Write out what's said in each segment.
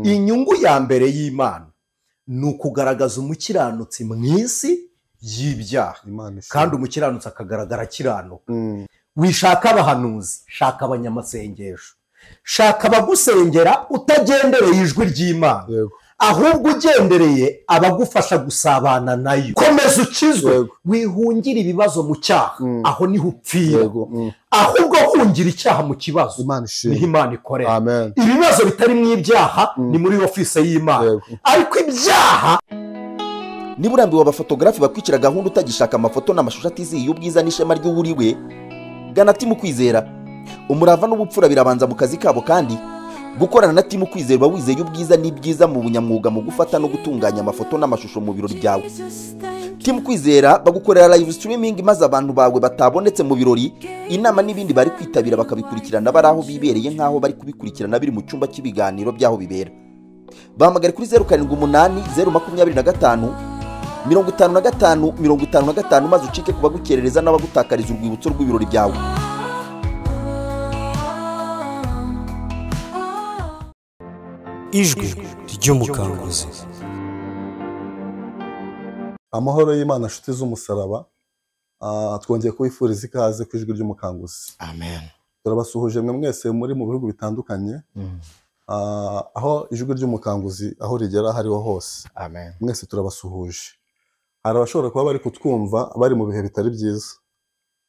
Inyungu ya mbere y'Imana ni ukugaragaza umukiranutsi mu isi y'ibyaha, kandi umukiranutsi akagaragara akiranuka. Wishaka abahanuzi, shaka abanyamasengesho, shaka abagusengera utagendereye ijwi ry'Imana, ahubwo ugendereye abagufasha gusabana nayo. Komeza ukizwe, wihungire ibibazo mu cyaha, aho niho upfira. Ahubwo hungira icyaha mu kibazo, niho Imana ikorera. Ibibazo bitari mu ibyaha ni muri office y'Imana, ariko ibyaha. Niba urambiwe abafotografi bakwicira gahunda utagishaka amafoto n'amashusho atizihiye ubwiza n'ishema ry'uwuriwe, gana Timu Kwizera. Umurava n'ubupfura birabanza mu kazi kabo, kandi gukorana na Timu Kwizera uba wizeye ubwiza n'ibyiza mu bunyamwuga mu gufata no gutunganya amafoto n'amashusho mu birori byawe. Timu Kwizera bagukorera live streaming, maze abantu bawe batabonetse mu birori, inama n'ibindi bari kwitabira bakabikurikirana bari aho bibereye, nk'aho bari kubikurikirana biri mu cyumba cy'ibiganiro by'aho bibera. Bahamagare kuri 078 025 55 55 maze ucike kubagukerereza n'abagutakariza urwibutso rw'ibirori byawe. Ijwi ry'umukanguzi. Amahoro y'Imana nshuti z'umusaraba, twongeye kubifuriza ikaze ku ijwi ry'umukanguzi. Amen. Turabasuhuje mwe mwese muri mu bihugu bitandukanye, aho ijwi ry'umukanguzi aho rigera hariho hose. Amen. Mwese turabasuhuje. Hari abashobora kuba bari kutwumva bari mu bihe bitari byiza,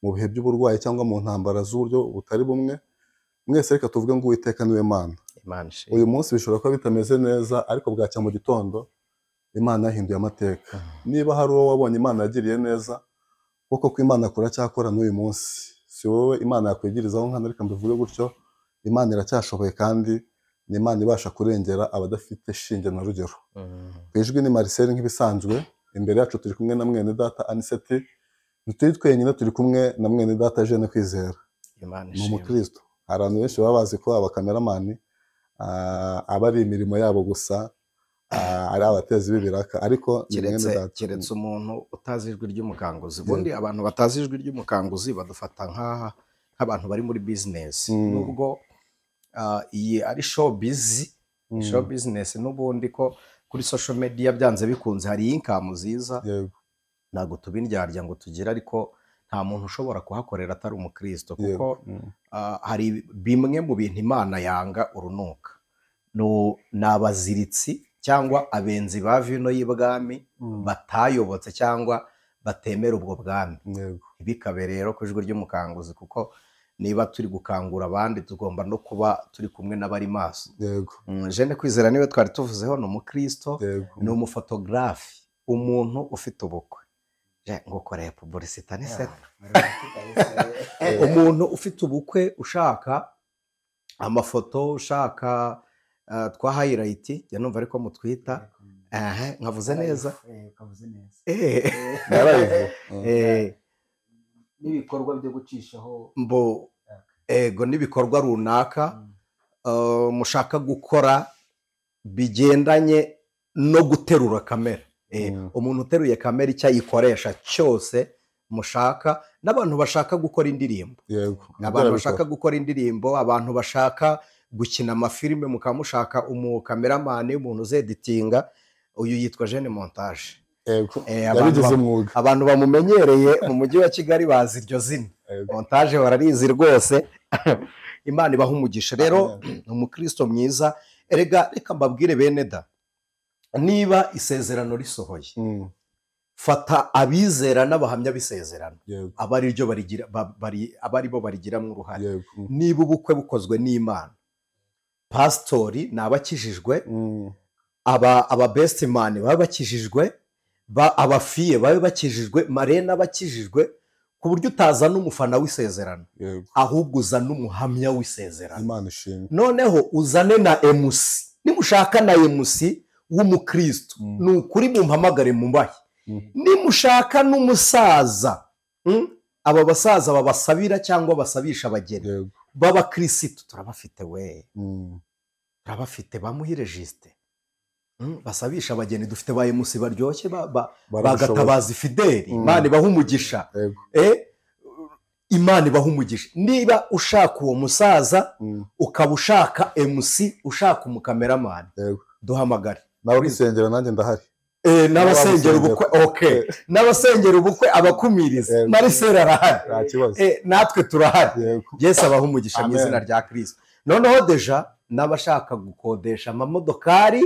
mu bihe by'uburwayi cyangwa mu ntambara z'uburyo butari bumwe. Mwese reka tuvuge ngo Uwiteka niwe Mana. Uyu munsi bishobora kuba bitameze neza, ariko bwacya mu gitondo Imana yahinduye amateka. Niba hari uwo wabonye Imana yagiriye neza, kuko ko Imana kuracyakora n'uyu munsi, si wowe Imana yakwigirizaho nkana, reka mbivuge gutyo. Imana iracyashoboye kandi ni Imana ibasha kurengera abadafite shinge na rugero. Ku ijwi ni Marcel nk'ibisanzwe, imbere yacu turi kumwe na mwene data Aniseti, ntituri twenyine, turi kumwe na mwene data Jeanne Kwizera. Ni umukristo. Hari abantu benshi baba bazi ko abakameramani aba ari imirimo yabo gusa, ari abatezi b'ibiraka, ariko keretse umuntu utazi ijwi ry'umukanguzi. Ubundi abantu batazi ijwi ry'umukanguzi badufata nk'abantu bari muri business, nubwo iyi ari showbiz, show business n'ubundi ko kuri social media byanze bikunze hari income ziza, ntabwo tubindyarya ngo tugire, ariko nta muntu ushobora kuhakorera atari umukristo, kuko hari bimwe mu bintu Imana yanga urunuka. Ni abaziritsi cyangwa abenzi ba vino y'ibwami batayobotse cyangwa batemera ubwo bwami. Bikabe rero ku ijwi ry'umukanguzi, kuko niba turi gukangura abandi tugomba no kuba turi kumwe n'abari maso. Jeanne Kwizera niwe twari tuvuzeho, ni umukristo, ni umufotografi, umuntu ufite ubukwe. Ngukoreye publicité ni se. Umuntu ufite ubukwe ushaka amafoto, ushaka twa highlight, ya numva ariko mutwita, nkavuze neza. N'ibikorwa byo gucishaho mbo ego, n'ibikorwa runaka mushaka gukora bigendanye no guterura kamera. Umuntu uteruye kamera icyo ayikoresha cyose mushaka, n'abantu bashaka gukora indirimbo, abantu bashaka gukora indirimbo, abantu bashaka gukina amafilime, mukamushaka umukameramani, umuntu uzeditinga, uyu yitwa Jeanne Montage. Abantu bamumenyereye mu mujyi wa Kigali bazi iryo zina Montage, bararizi rwose. Imana ibaha umugisha. Rero ni umukristo mwiza. Erega reka mbabwire bene da, niba isezerano risohoye, fata abizera n'abahamya b'isezerano, abari bo barigiramo uruhare. Niba ubukwe bukozwe n'Imana, pastori ni abakijijwe, aba best man babe bakijijwe, abafiye babe bakijijwe, marena bakijijwe, ku buryo utazana umufana w'isezerano, ahubwo uzana umuhamya w'isezerano. Noneho uzane na MC. Nimushaka na MC w'umukristo, ni ukuri mumpamagare mumbahe. Nimushaka n'umusaza, aba basaza babasabira cyangwa basabisha abageni b'abakristo, turabafite we, turabafite bamuhire Justin, basabisha abageni, dufite ba MC baryoshye bagatabaza Fideli, Imana ibaha umugisha. Imana ibaha umugisha. Niba ushaka uwo musaza, ukaba ushaka MC, ushaka umukameramani, duhamagare. N'abasengera nanjye ndahari. N'abasengera ubukwe, okay. N'abasengera ubukwe abakumiriza. Marcel arahari. Natwe turahari. Yesu abaha umugisha mu izina rya Kristo. Noneho deja n'abashaka gukodesha amamodokari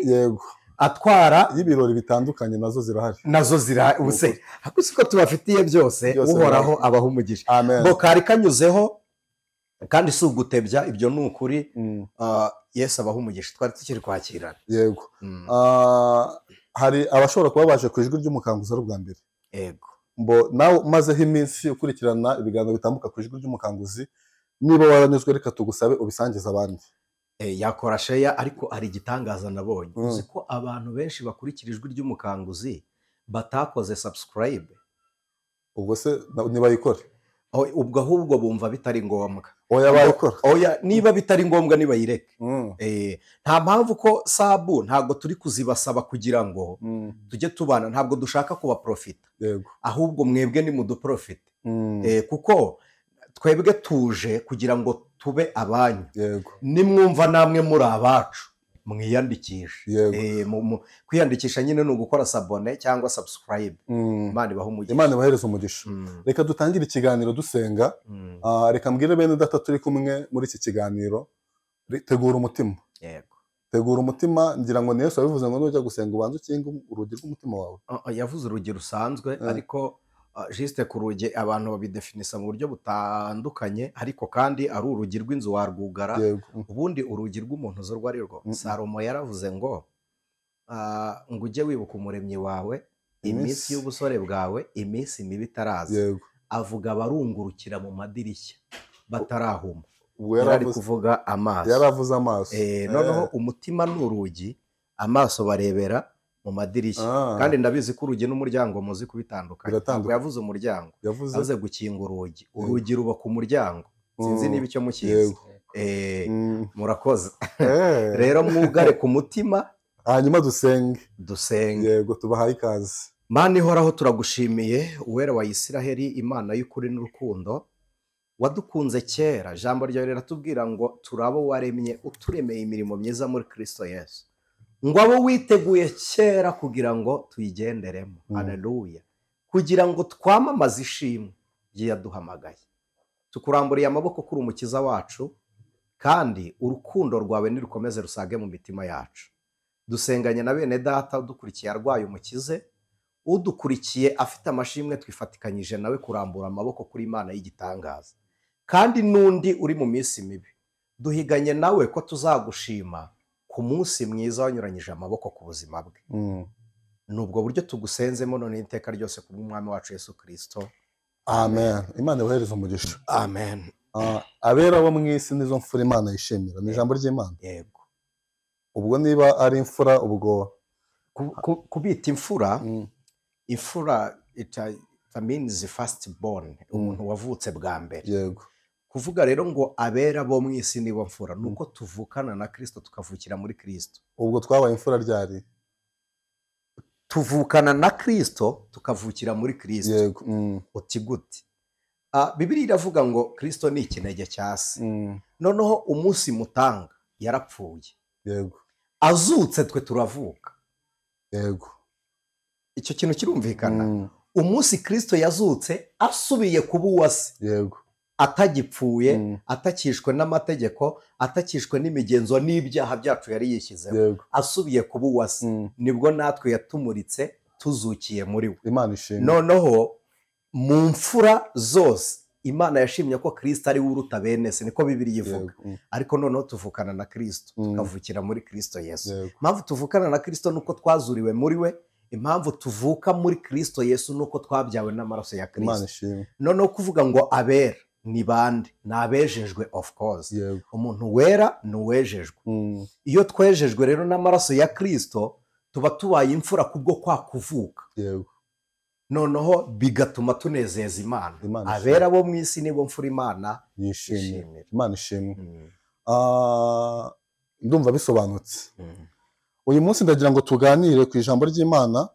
atwara y'ibirori bitandukanye nazo zirahari. Nazo zirahari. Ubuse hakusi ko tubafitiye byose, Uhoraho abaha umugisha. Bokari kanyuzeho kandi si ugutebya, ibyo ni ukuri. Yesu abaha umugisha. Twari tukiri kwakirana. Yego. Hari abashobora kuba baje ku Ijwi ry'Umukanguzi ari ubwa mbere. Yego. Mbo nawe umazeho iminsi ukurikirana ibiganiro bitambuka ku Ijwi ry'Umukanguzi, niba waranyuzwe reka tugusabe ubisangize abandi. Yakora share, ariko hari igitangaza nabonye. Uzi ko abantu benshi bakurikira Ijwi ry'Umukanguzi batakoze subscribe. Ubwo se nibayikore? Ubwo ahubwo bumva bitari ngombwa. Oya bayikora. Oya niba bitari ngombwa nibayireke. Nta mpamvu ko sabu ntabwo turi kuzibasaba kugira ngo tujye tubana, ntabwo dushaka kuba profita. Yego. Ahubwo mwebwe ni muduprofite. Kuko twebwe tuje kugira ngo tube abanyu. Yego. Nimwumva namwe muri abacu mwiyandikishe. Kwiyandikisha nyine ni ugukora sabone cyangwa subscribe. Imana ibahe umugisha. Imana ibahereze umugisha. Reka dutangire ikiganiro dusenga. Reka mbwire bene data turi kumwe muri iki kiganiro, tegura umutima. Yego. Tegura umutima, ngira ngo ni Yesu yabivuze ngo nujya gusenga ubanze ukinge urugi rw'umutima wawe. Yavuze urugi rusanzwe, ariko juste ku rugi abantu babidefinisa mu buryo butandukanye, ariko kandi ari urugi rw'inzu warwugara. Ubundi urugi rw'umuntu zo rwari rwo. Salomo yaravuze ngo ngo ujye wibuka umuremyi wawe iminsi y'ubusore bwawe, iminsi mibi itaraza. Avuga abarungurukira mu madirishya batarahuma. Yari kuvuga amaso. Yaravuze amaso. Noneho umutima ni urugi, amaso barebera mu madirishya. Kandi ndabizi ko urugi n'umuryango muzi kubitandukanya. Ntabwo yavuze umuryango, yavuze gukinga urugi. Urugi ruba ku muryango. Sinzi niba icyo mukizi. Murakoze. Rero mwugare ku mutima, hanyuma dusenge. Dusenge. Yego, tubahaye ikaze. Mana ihoraho turagushimiye, Uwera wa Isiraheli, Imana y'ukuri n'urukundo, wadukunze kera. Ijambo ryawe riratubwira ngo turabo waremye, uturemeye imirimo myiza muri Kristo Yesu, ngo abo witeguye kera kugira ngo tuyigenderemo. Haleluya. Kugira ngo twamamaze ishimwe ry'iyaduhamagaye. Tukuramburiye amaboko kuri umukiza wacu, kandi urukundo rwawe nirukomeze rusage mu mitima yacu. Dusenganye na bene data udukurikiye arwaye umukize, udukurikiye afite amashimwe twifatikanyije nawe kurambura amaboko kuri Imana y'igitangaza. Kandi n'undi uri mu minsi mibi, duhiganye nawe ko tuzagushima ku munsi mwiza wanyuranyije amaboko ku buzima bwe. Nubwo buryo tugusenzemo none iteka ryose ku bw'Umwami wacu Yesu Kristo. Amen. Imana ibahereze umugisha. Amen. Abera bo mu isi nizo mfura Imana yishimira. Ni ijambo ry'Imana. Yego. Ubwo niba ari imfura, ubwo kubita imfura, imfura it means first born, umuntu wavutse bwa mbere. Yego. Kuvuga rero ngo abera bo mu isi nibo mfura, nuko tuvukana na Kristo tukavukira muri Kristo. Ubwo twabaye imfura ryari? Tuvukana na Kristo tukavukira muri Kristo. Yego. Uti gute? Bibiliya iravuga ngo Kristo ni ikinege cya se. Noneho umunsi mutanga yarapfuye. Yego. Azutse twe turavuka. Yego. Icyo kintu kirumvikana. Umunsi Kristo yazutse asubiye kuba uwase. Yego. Atagipfuye, atakishwe n'amategeko, atakishwe n'imigenzo n'ibyaha byacu yari yishyizeho. Asubiye kuba uwase. Nibwo natwe yatumuritse tuzukiye muri we. Imana ishimwe. Noneho mu mfura zose Imana yashimye ko Kristo ari we uruta bene se, niko Bibiliya ivuga. Ariko noneho tuvukana na Kristo, tukavukira muri Kristo Yesu. Impamvu tuvukana na Kristo nuko twazuriwe muri we, impamvu tuvuka muri Kristo Yesu nuko twabyawe n'amaraso ya Kristo. Noneho kuvuga ngo abera ni bande? Ni abejejwe, of course. Umuntu wera ni uwejejwe. Iyo twejejwe rero n'amaraso ya Kristo tuba tubaye imfura kubwo kwa kuvuka. Noneho bigatuma tunezeza Imana. Abera bo mu isi nibo mfura Imana yishimira. Imana ishimwe. Ndumva bisobanutse. Uyu munsi ndagira ngo tuganire ku ijambo ry'Imana,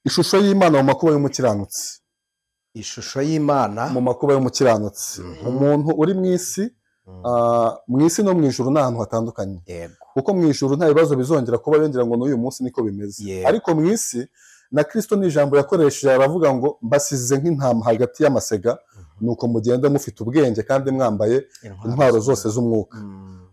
ishusho y'Imana mu makuba y'umukiranutsi. Ishusho y'Imana mu makuba y'umukiranutsi. Umuntu uri mu isi, mu isi no mu ijuru ni ahantu hatandukanye. Kuko mu ijuru nta bibazo bizongera kuba, yongera ngo n'uyu munsi niko bimeze. Ariko mu isi na Kristo ni ijambo yakoresheje aravuga ngo mbasize nk'intama hagati y'amasega, nuko mugenda mufite ubwenge kandi mwambaye intwaro zose z'umwuka.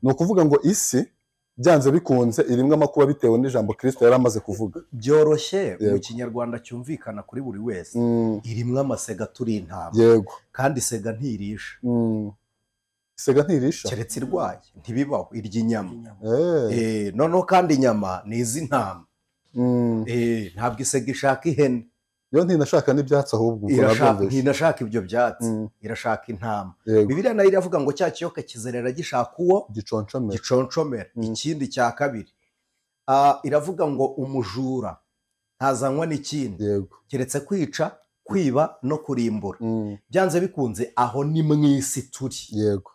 Ni ukuvuga ngo isi byanze bikunze irimwe amakuba bitewe n'ijambo Kristo yari amaze kuvuga. Byoroshye mu Kinyarwanda cyumvikana kuri buri wese, irimwe amasega turi intama. Yego. Kandi isega ntirisha. Isega ntirisha keretse irwaye, ntibibaho, irya inyama. Noneho kandi inyama ni iz'intama. Ntabwo isega ishaka ihene. Yo ntinashaka n'ibyatsi ahubwo ntinashaka ibyo byatsi, irashaka intama. Bibiliya nayo iravuga ngo cya kiyoka kizerera gishaka uwo giconcomera. Ikindi cya kabiri iravuga ngo umujura ntazanywa n'ikindi keretse kwica, kwiba no kurimbura. Byanze bikunze aho ni mu isi turi. Yego.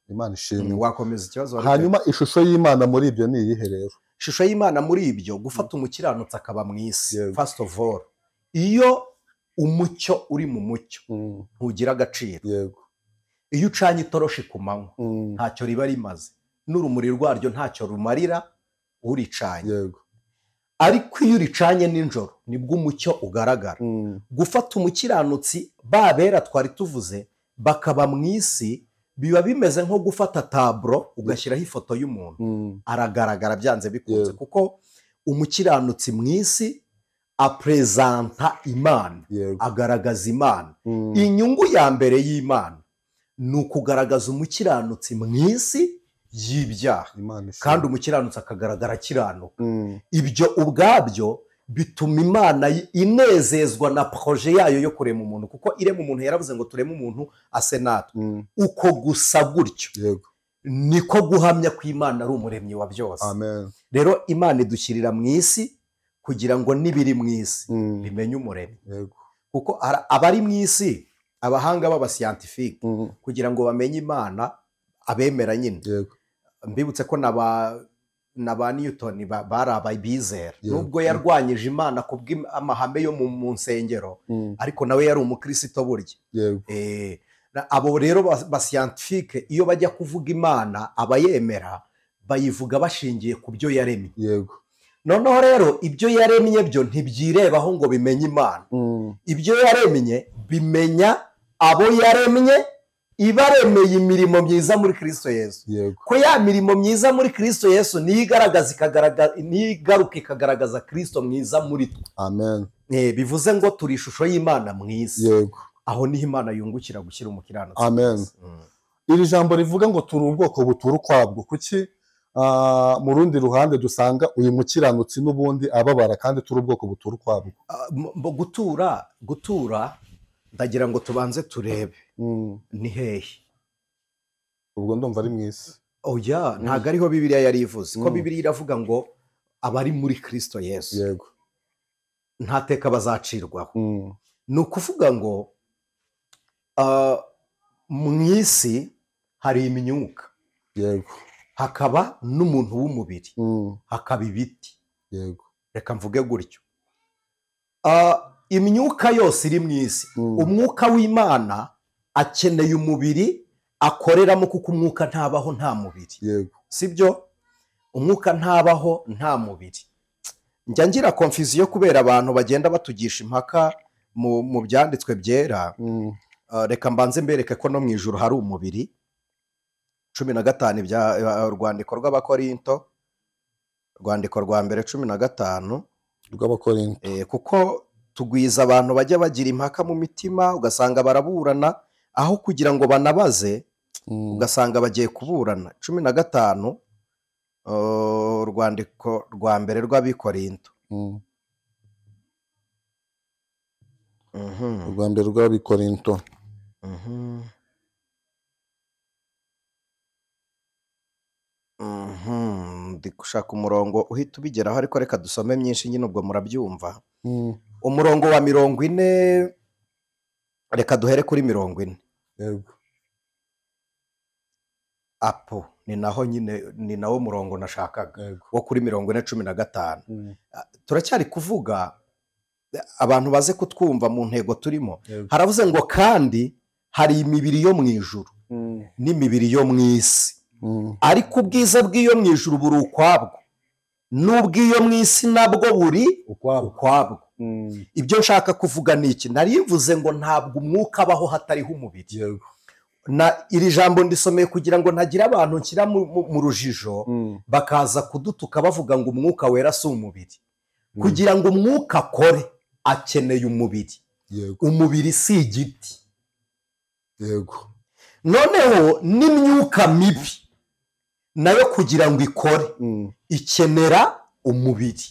Imana ishimwe. Wakomeza ikibazo. Hanyuma ishusho y'Imana muri ibyo ni iyihe rero? Ishusho y'Imana muri ibyo, gufata umukiranutsi akaba mu isi. First of all, iyo umucyo uri mu mucyo ntugira agaciro. Yego. Iyo ucanye itoroshi ku manywa ntacyo riba rimaze, n'urumuri rwaryo ntacyo rumarira uricanye. Yego. Ariko iyo uricanye nijoro nibwo umucyo ugaragara. Gufata umukiranutsi babera twari tuvuze bakaba mu isi biba bimeze nko gufata taburo ugashyiraho ifoto y'umuntu, aragaragara byanze bikunze, kuko umukiranutsi mu isi aprezanta Imana, agaragaza Imana. Inyungu ya mbere y'Imana ni ukugaragaza umukiranutsi mu isi y'ibyaha, kandi umukiranutsi akagaragara akiranuka. Ibyo ubwabyo bituma Imana inezezwa na proje yayo yo kurema umuntu, kuko irema umuntu yaravuze ngo tureme umuntu ase natwe. Uko gusa gutyo niko guhamya ko Imana ari umuremyi wa byose. Rero Imana idushyirira mu isi kugira ngo n'ibiri mu isi bimenye umuremyi. Kuko abari mu isi, abahanga b'abasiyantifike, kugira ngo bamenye Imana abemera nyine. Mbibutse ko na ba Newton bari abizera, nubwo yarwanyije Imana kubw'amahame yo mu nsengero, ariko nawe yari umukristo burya. Abo rero basiyantifike iyo bajya kuvuga Imana abayemera bayivuga bashingiye ku byo yaremye. Yego. Noneho rero ibyo yaremye byo ntibyirebaho ngo bimenye Imana. Ibyo yaremye bimenya abo yaremye, ibaremeye imirimo myiza muri Kristo Yesu. Ko ya mirimo myiza muri Kristo Yesu niyo igaragaza niyo igaruka ikagaragaza Kristo mwiza muri twe. Amen. Bivuze ngo turi ishusho y'Imana mwiza. Yego. Aho niho Imana yungukira gushyira umukiranutsi. Amen. Iri jambo rivuga ngo turi ubwoko butura ukwabwo, kuki mu rundi ruhande dusanga uyu mukiranutsi n'ubundi ababara kandi turi ubwoko butura ukwabwo? Gutura ndagira ngo tubanze turebe ni hehe. Ubwo ndumva ari mu isi. Oya, ntago ariho Bibiliya yari ivuze. Ko Bibiliya iravuga ngo abari muri Kristo Yesu. Yego. Nta teka bazacirwaho. Ni ukuvuga ngo mu isi hari imyuka. Yego. Hakaba n'umuntu w'umubiri. Hakaba ibiti. Yego. Reka mvuge gutyo. Imyuka yose iri mu isi, umwuka w'Imana akeneye umubiri akoreramo, kuko umwuka ntabaho nta mubiri. Yego. Sibyo? Umwuka ntabaho nta mubiri. Njya ngira confusion kubera abantu bagenda batugisha impaka mu byanditswe byera. Reka mbanze mbereke ko no mu ijuru hari umubiri. 15 bya urwandiko rw'Abakorinto, urwandiko rwa mbere 15 rw'Abakorinto. Kuko tugwiza abantu bajya bagira impaka mu mitima, ugasanga baraburana aho kugira ngo banabaze, ugasanga bagiye kuburana. 15 urwandiko rwa mbere rw'Abikorinto. Urwa mbere rw'Abikorinto. Ndi gushaka umurongo uhita ubigeraho, ariko reka dusome myinshi nyine ubwo murabyumva. Umurongo wa 40, reka duhere kuri 40. Yego. Apo ni naho nyine, ni nawo murongo nashakaga wo kuri 40:15. Turacyari kuvuga abantu baze kutwumva mu ntego turimo. Haravuze ngo kandi hari imibiri yo mu ijuru n'imibiri yo mu isi, ariko ubwiza bw'iyo mu ijuru buri ukwabwo, n'ubw'iyo mu isi nabwo buri ukwabwo. Ibyo nshaka kuvuga ni iki? Narivuze ngo ntabwo umwuka abaho hatariho umubiri. Na iri jambo ndisomeye kugira ngo ntagira abantu nshyira mu rujijo bakaza kudutuka bavuga ngo umwuka wera si umubiri. Kugira ngo umwuka akore akeneye umubiri. Umubiri si igiti. Yego. Noneho n'imyuka mibi nayo kugira ngo ikore ikenera umubiri.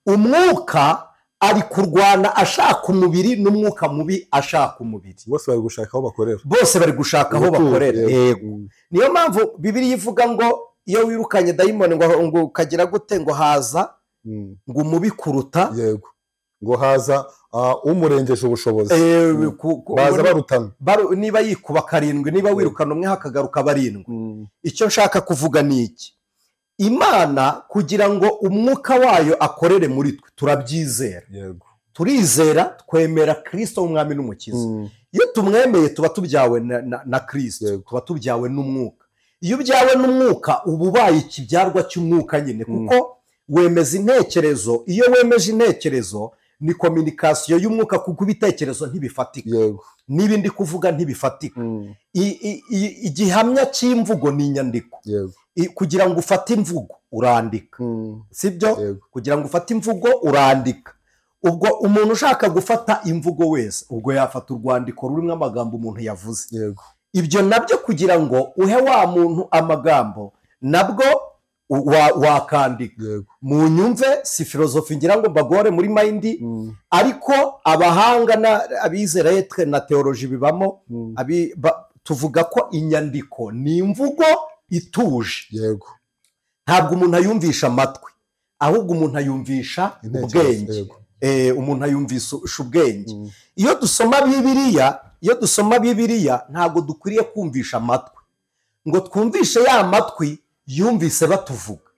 Umwuka ari kurwana ashaka umubiri, n'umwuka mubi ashaka umubiri. Bose bari gushaka aho bakorera. Bose bari gushaka aho bakorera. Yego. Niyo mpamvu Bibiliya ivuga ngo iyo wirukanye dayimoni ngo ukagira gute ngo haza ngo umubi kuruta. Yego. Ngo haza umurengeje ubushobozi. Baza barutana. Niba yikuba karindwi, niba wirukana umwe hakagaruka barindwi. Icyo nshaka kuvuga ni iki? Imana kugira ngo umwuka wayo akorere muri twe turabyizera. Yego. Turizera, twemera Kristo umwami n'umukiza. Iyo tumwemeye tuba tubyawe na Kristo, tuba tubyawe n'umwuka. Iyo ubyawe n'umwuka uba ubaye ikibyarwa cy'umwuka nyine, kuko wemeza intekerezo. Iyo wemeje intekerezo ni communication y'umwuka, kuko ibitekerezo ntibifatika. Yego. N'ibindi kuvuga ntibifatika. Igihamya cy'imvugo ni inyandiko. Yego. Kugira ngo ufate imvugo urandika. Sibyo? Kugira ngo ufate imvugo urandika. Ubwo umuntu ushaka gufata imvugo wese ubwo yafata urwandiko rurimo amagambo umuntu yavuze. Yego. Ibyo nabyo kugira ngo uhe wa muntu amagambo nabwo wakandika. Mu nyumve si filosofi ngira ngo mbagore muri mind, ariko abahanga na abizera etre na theology bibamo, tuvuga ko inyandiko ni imvugo ituje. Yego. Ntabwo umuntu ayumvisha amatwi, ahubwo umuntu ayumvisha ubwenge. Umuntu ayumvisha ubwenge. Iyo dusoma Bibiliya, ntabwo dukwiriye kumvisha amatwi ngo twumvishe ya matwi yumvise batuvuga.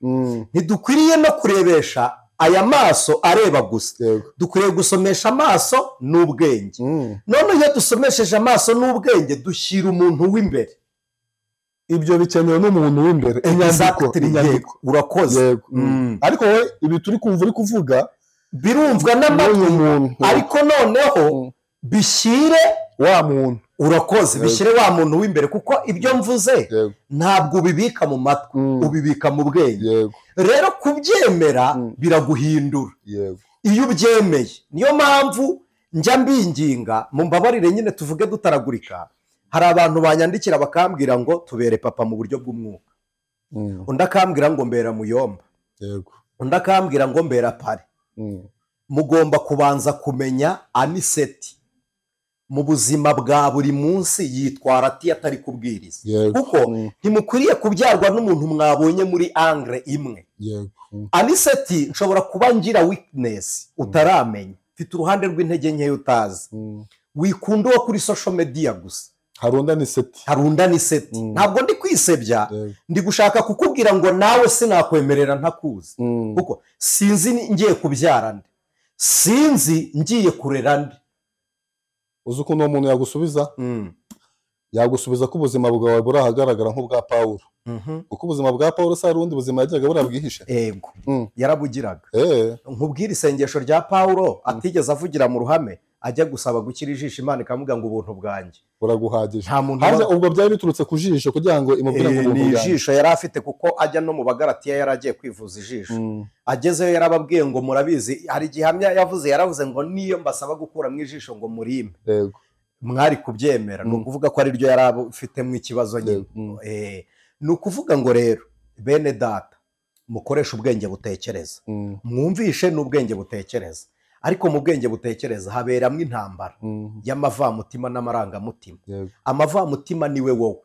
Ntidukwiriye no kurebesha aya maso areba gusa. Dukwiriye gusomesha amaso n'ubwenge. None iyo dusomesheje amaso n'ubwenge dushyira umuntu w'imbere. Ibyo bikenewe n'umuntu w'imbere. Inyandiko. Urakoze. Ariko wowe ibi turi kumva uri kuvuga birumvwa n'amatwi, ariko noneho bishyire wa muntu. Urakoze, bishyire wa muntu w'imbere, kuko ibyo mvuze ntabwo ubibika mu matwi, ubibika mu bwenge. Rero kubyemera biraguhindura. Iyo ubyemeye, niyo mpamvu njya mbinginga mumbabarire nyine tuvuge dutaragurika. Hari abantu banyandikira bakambwira ngo tubere papa mu buryo bw'umwuka. Undi akambwira ngo mbera muyomba. Undi akambwira ngo mbera pare. Mugomba kubanza kumenya Aniseti mu buzima bwa buri munsi yitwara ati atari kubwiriza. Kuko ntimukwiriye kubyarwa n'umuntu mwabonye muri angle imwe. Aniseti nshobora kuba ngira weakness utaramenya, mfite uruhande rw'intege nke utazi. Wikunda uwo kuri social media gusa. Harunda Aniseti. Harunda Aniseti. Ntabwo ndi kwisebya, ndi gushaka kukubwira ngo nawe sinakwemerera ntakuzi. Kuko sinzi ngiye kubyara nde, sinzi ngiye kurera nde. Uzi ukuntu uwo muntu yagusubiza? Yagusubiza ko ubuzima bwawe burahagaragara nk'ubwa Pawulo. Kuko ubuzima bwa Pawulo se hari ubundi buzima yagiraga burabwihishe. Yego. Yarabugiraga. Nkubwira isengesho rya Pawulo atigeze avugira mu ruhame, ajya gusaba gukira ijisho Imana ikamubwira ngo ubuntu bwanjye buraguhagije. Nta ubwo byari biturutse ku jisho kugira ngo imubwire ngo ubuntu bwanjye. Ni ijisho yari afite, kuko ajya no mu Bagalatiya yari agiye kwivuza ijisho. Agezeyo yarababwiye ngo murabizi, hari igihamya yavuze, yaravuze ngo niyo mbasaba gukuramo ijisho ngo murime. Yego. Mwari kubyemera. Ni ukuvuga ko ari ryo yari afitemo ikibazo nyine. Ni ukuvuga ngo rero bene data mukoresha ubwenge butekereza. Mwumvishe n'ubwenge butekereza. Ariko mu bwenge butekereza haberamo intambara y'amavamutima n'amarangamutima. Amavamutima niwe wowe,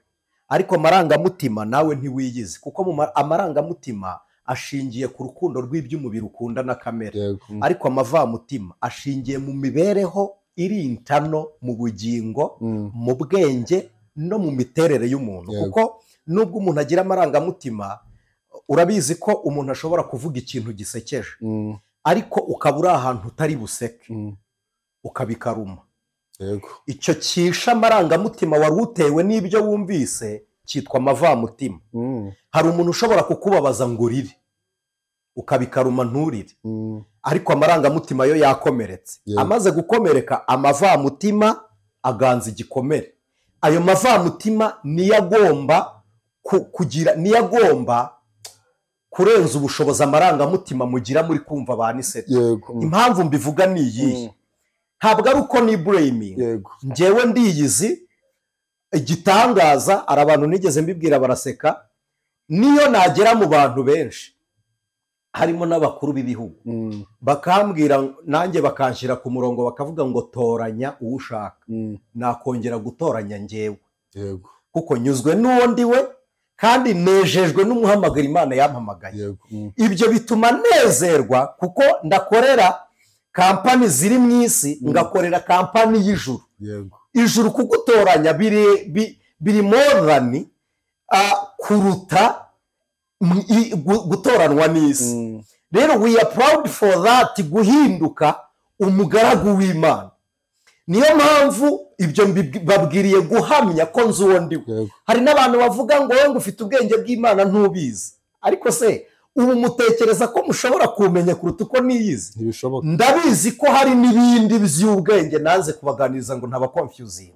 ariko amarangamutima nawe ntiwiyizi, kuko amarangamutima ashingiye ku rukundo rw'iby'umubiri ukunda na kamere. Ariko amavamutima ashingiye mu mibereho iri intano mu bugingo, mu bwenge no mu miterere y'umuntu. Kuko nubwo umuntu agira amarangamutima, urabizi ko umuntu ashobora kuvuga ikintu gisekeje, Ariko ukaba uri ahantu utari buseke, ukabikaruma. Yego. Icyo cyisha amarangamutima wari utewe n'ibyo wumvise cyitwa amavamutima. Hari umuntu ushobora kukubabaza ngo urire, ukabikaruma nturire, ariko amarangamutima yo yakomeretse. Amaze gukomereka, amavamutima aganza igikomere. Ayo mavamutima niyo agomba kugira, niyo agomba kurenza ubushobozi amarangamutima mugira muri kumva ba Anicet. Impamvu mbivuga ni iyihe? Ntabwo ari uko ni blaming. Njyewe ndiyizi. Igitangaza, hari abantu nigeze mbibwira baraseka, niyo nagera mu bantu benshi harimo n'abakuru b'ibihugu, bakambwira nanjye bakanshyira ku murongo, bakavuga ngo toranya uwo ushaka, nakongera gutoranya njyewe. Kuko nyuzwe n'uwo ndiwe kandi nejejwe n'umuhamagaro Imana yampamagaye. Ibyo bituma nezerwa kuko ndakorera kampani ziri mu isi, ngakorera kampani y'ijuru. Ijuru kugutoranya biri morani kuruta gutoranwa n'isi. Rero we are proud for that, guhinduka umugaragu w'Imana. Niyo mpamvu ibyo babwiriye guhamya ko nzi uwo ndiwe. Hari n'abantu bavuga ngo wowe ufite ubwenge bw'Imana ntubizi, ariko se ubu mutekereza ko mushobora kumenya kuruta uko niyizi? Ndabizi ko hari n'ibindi by'ubwenge nanze kubaganiriza ngo ntaba confusing,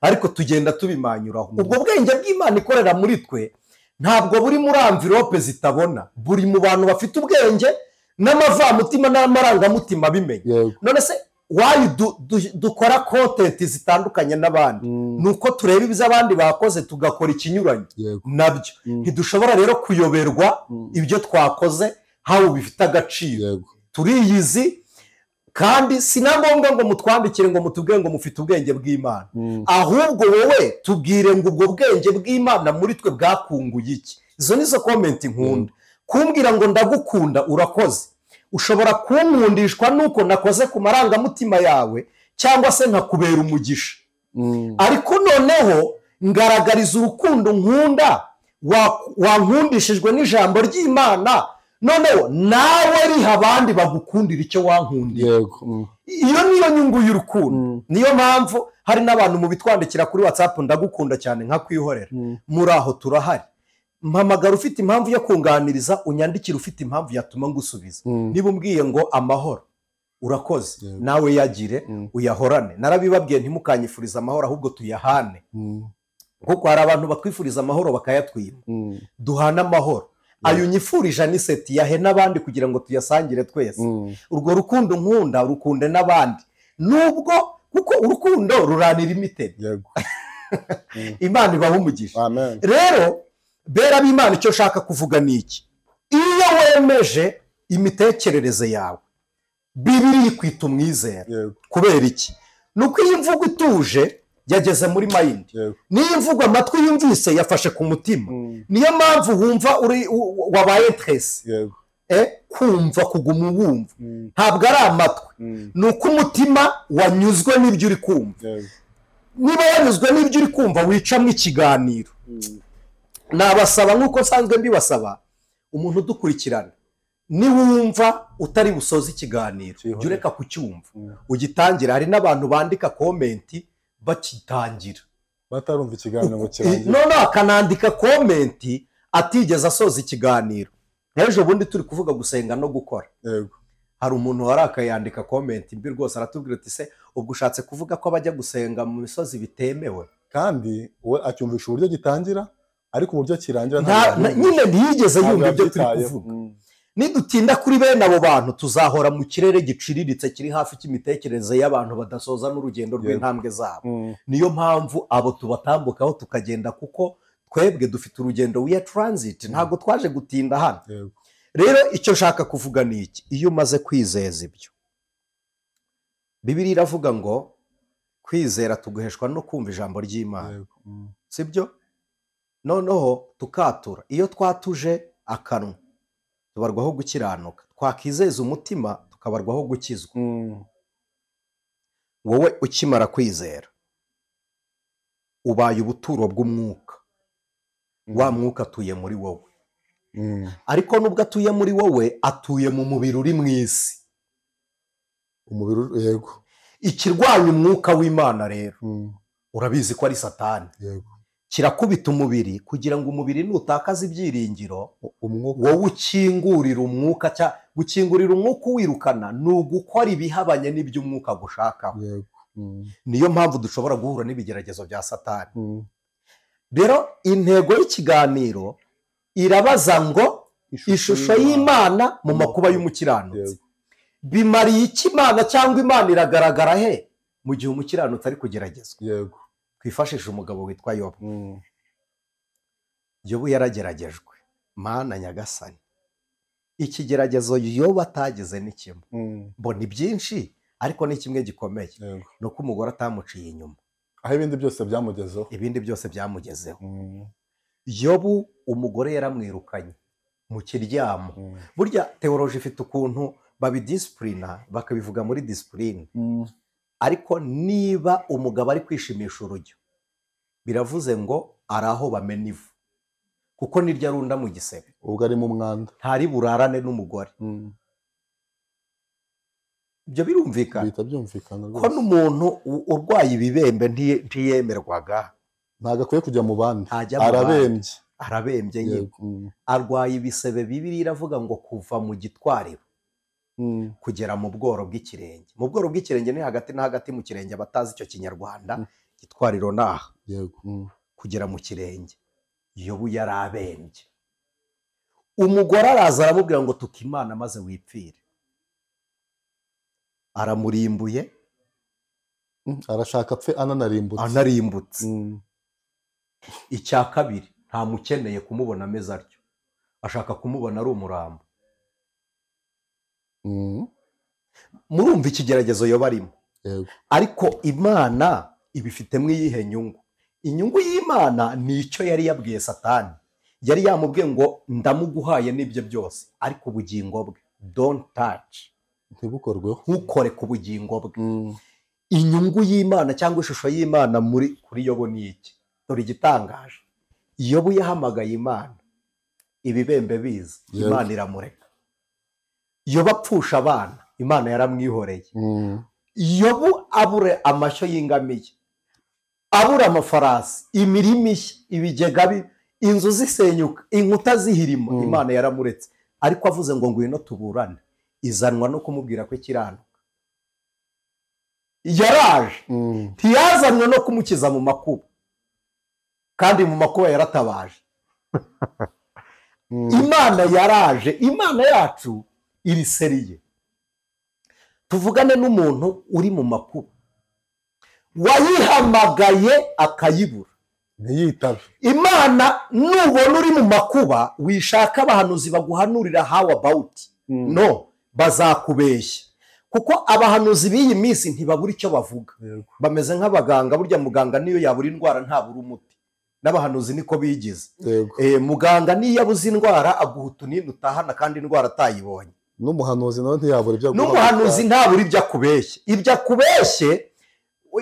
ariko tugenda tubimanyuraho. Ubwo bwenge bw'Imana ikorera muri twe ntabwo buri muri envelope zitabona, buri mu bantu bafite ubwenge n'amavamutima n'amarangamutima bimenye. None se why dukora content zitandukanye n'abandi? Nuko tureba ibyo abandi bakoze tugakora ikinyuranye nabyo. Ntidushobora rero kuyoberwa ibyo twakoze hawo bifite agaciro. Turiyizi, kandi si na ngombwa ngo mutwandikire ngo mutubwire ngo mufite ubwenge bw'Imana, ahubwo wowe tubwire ngo ubwo bwenge bw'Imana muri twe bwakunguye iki. Izo nizo comment nkunda. Kumbwira ngo ndagukunda urakoze, ushobora kunkundishwa nuko nakoze ku marangamutima yawe cyangwa se nkakubera umugisha. Ariko noneho ngaragariza urukundo nkunda wankundishijwe n'ijambo ry'Imana, noneho nawe riha abandi bagukundira icyo wankundiye. Iyo niyo nyungu y'urukundo. Niyo mpamvu hari n'abantu mu bitwandikira kuri WhatsApp ndagukunda cyane nkakwihorera. Muri aho turahari. Mpamagara ufite impamvu yo kunganiriza, unyandikira ufite impamvu yatuma ngusubiza. Niba umbwiye ngo amahoro urakoze, nawe yagire uyahorane. Narabibabwiye ntimukanyifuriza amahoro ahubwo tuyahane. Kuko hari abantu batwifuriza amahoro bakayatwima. Duhana amahoro. Ayo unyifurije Anicet yahe n'abandi kugira ngo tuyasangire twese. Urwo rukundo nkunda urukunde n'abandi, nubwo kuko urukundo ruranira imitego. Imana ibahe umugisha. Rero bera b'Imana, icyo nshaka kuvuga ni iki: iyo wemeje imitekerereze yawe, Bibiliya ikwita umwizera. Kubera iki? Nuko iyi mvugo ituje yageze muri mind, niyo mvugo amatwi yumvise yafashe ku mutima. Niyo mpamvu wumva uri wabaye intéressé kumva, kuguma wumva. Ntabwo ari amatwi, nuko umutima wanyuzwe n'ibyo uri kumva. Niba wanyuzwe n'ibyo uri kumva wicamwe ikiganiro. Nabasaba nk'uko nsanzwe mbibasaba, umuntu udukurikirana niwumva utari busoze ikiganiro jya ureka kucyumva ugitangira. Hari n'abantu bandika comment bakitangira batarumva ikiganiro ngo kirangiye, none akanandika comment atigeze asoza ikiganiro. Ejo bundi turi kuvuga gusenga no gukora, hari umuntu warakayandika comment mbi rwose, aratubwira ati se ubwo ushatse kuvuga ko abajya gusenga mu misozi bitemewe? Kandi we acyumvisha uburyo gitangira ariko uburyo kirangira nyine ntiyigeze yumva ibyo turi kuvuga. Nidutinda kuri bene abo bantu tuzahora mu kirere giciriritse kiri hafi cy'imitekerereze y'abantu badasoza n'urugendo rw'intambwe zabo. Niyo mpamvu abo tubatambukaho tukagenda, kuko twebwe dufite urugendo, we are transit, ntabwo twaje gutinda hano. Rero icyo nshaka kuvuga ni iki: iyo umaze kwizeza ibyo, Bibiliya iravuga ngo kwizera tuguheshwa no kumva ijambo ry'Imana, sibyo? Noneho tukatura. Iyo twatuje akanwa tubarwaho gukiranuka, twakizeza umutima tukabarwaho gukizwa. Wowe ukimara kwizera ubaye ubuturo bw'umwuka. Wa mwuka atuye muri wowe, ariko nubwo atuye muri wowe atuye mu mubiri uri mu isi. Umubiri, yego. Ikirwanya umwuka w'Imana rero urabizi ko ari Satani. Yego. Kirakubita umubiri kugira ngo umubiri nutakaza ibyiringiro, umwuka wowe ukingurira umwuka. Gukingurira umwuka uwirukana ni ugukora ibihabanye n'iby'umwuka gushakaho. Yego. Niyo mpamvu dushobora guhura n'ibigeragezo bya Satani. Rero intego y'ikiganiro irabaza ngo ishusho y'Imana mu makuba y'umukiranutsi bimariye iki Imana, cyangwa Imana iragaragara he mu gihe umukiranutsi ari kugeragezwa? Yego. Twifashisha umugabo witwa Yobu. Yobu yarageragejwe. Mana nyagasani, ikigeragezo Yobu atagize ni kimwe. Mbona ibyinshi ariko ni kimwe gikomeye, ni uko umugore atamuciye inyuma. Aho ibindi byose byamugezeho. Ibindi byose byamugezeho. Yobu umugore yaramwirukanye mu kiryamo. Burya teoloji ifite ukuntu babidisipurina, bakabivuga muri disipurine. Ariko niba umugabo ari kwishimisha urujyo, biravuze ngo ari aho bamena ivu, kuko niryo arunda mu gisebe. Ubwo ari mu mwanda, ntari burarane n'umugore. Ibyo birumvikana, bihita byumvikana ko n'umuntu urwaye ibibembe ntiyemerwaga, ntabwo akwiye kujya mu bandi, arabembye. Arabembye nyine, arwaye ibisebe. Bibiliya iravuga ngo kuva mu gitwariro kugera mu bworo bw'ikirenge. Mu bworo bw'ikirenge ni hagati na hagati mu kirenge, abatazi icyo kinyarwanda, gitwariro naha. Yego. Kugera mu kirenge. Yobu yarabembye. Umugore araza aramubwira ngo tuka Imana maze wipfire. Aramurimbuye, arashaka apfe ananarimbutse. Anarimbutse. Icya kabiri, ntamukeneye kumubona ameze atyo, ashaka kumubona ari umurambo. Murumva ikigeragezo Yobu arimo. Ariko Imana ibifitemo iyihe nyungu? Inyungu y'Imana ni icyo yari yabwiye Satani. Yari yamubwiye ngo ndamuguhaye n'ibyo byose, ariko ubugingo bwe don't touch, ntibukorweho, ntukore ku bugingo bwe. Inyungu y'Imana cyangwa ishusho y'Imana muri kuri Yobu ni iki? Dore igitangaje, Yobu yahamagaye Imana ibibembe biza, Imana iramureka. Yobu apfusha abana, Imana yaramwihoreye. Yobu abure amashyo y'ingamiye, abura amafarasi, imirima ishya, ibigega, inzu zisenyuka, inkuta zihirima, Imana yaramuretse. Ariko avuze ngo ngwino tuburane, izanwa no kumubwira ko ikiranuka. Yaraje, ntiyazanwe no kumukiza mu makuba, kandi mu makuba yaratabaje. Imana yaraje. Imana yacu iri seriye. Tuvugane n'umuntu uri mu makuba, wayihamagaye akayibura, ntiyitabe. Imana nubona uri mu makuba, wishaka abahanuzi baguhanurira how about no, bazakubeshya. Kuko abahanuzi b'iyi minsi ntibabura icyo bavuga. Bameze nk'abaganga. Burya muganga niyo yabura indwara ntabura umuti. N'abahanuzi niko bigize. Muganga niyo yabuze indwara aguha utunini utahana kandi indwara atayibonye. N'umuhanuzi nawe ntiyabura ibyo aguha. N'umuhanuzi ntabura ibyo akubeshye. Ibyo akubeshye,